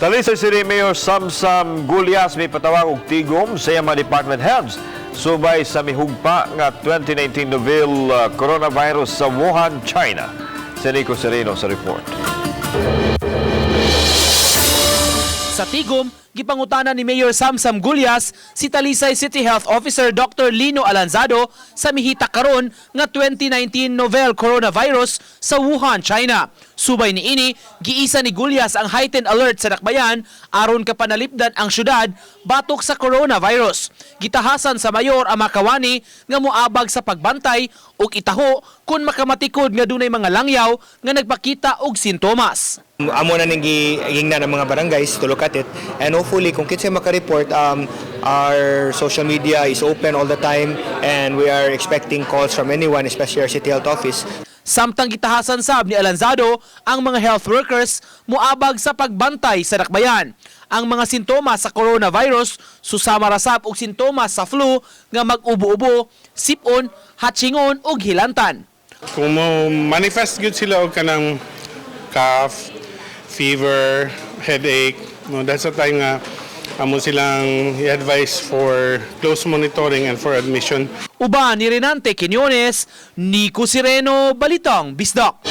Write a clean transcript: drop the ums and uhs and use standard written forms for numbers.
Talisay City Mayor Samsam Gullas mipatawag og tigom sa iyang mga department heads subay sa mihugpa nga 2019 novel coronavirus sa Wuhan, China. Si Nico Sereno sa report. Sa tigom, gipangutana ni Mayor Samsam Gullas si Talisay City Health Officer Dr. Lino Alanzado sa mihita karon nga 2019 novel coronavirus sa Wuhan, China. Subay niini, giisa ni Gullas ang heightened alert sa dakbayan aron kapanalipdan ang syudad batok sa coronavirus. Gitahasan sa mayor ang makawani nga moabag sa pagbantay ug itaho kung makamatikod nga dunay mga langyaw nga nagpakita og sintomas. Amo na ning gingnan ang mga barangays to look at it, and hopefully kung kinsay maka-report, our social media is open all the time and we are expecting calls from anyone, especially our city health office. Samtang gitahasan sab ni Alanzado ang mga health workers moabag sa pagbantay sa dakbayan. Ang mga sintomas sa coronavirus susama ra sab og sintomas sa flu nga mag-ubo-ubo, sipon, hatchingon ug hilantan. Kung mo manifest gyud sila og kanang cough, fever, headache, no, that's the time nga amo silang i-advise for close monitoring and for admission. Uban ni Renante Quiñones, Nico Sireno, Balitang Bisdak.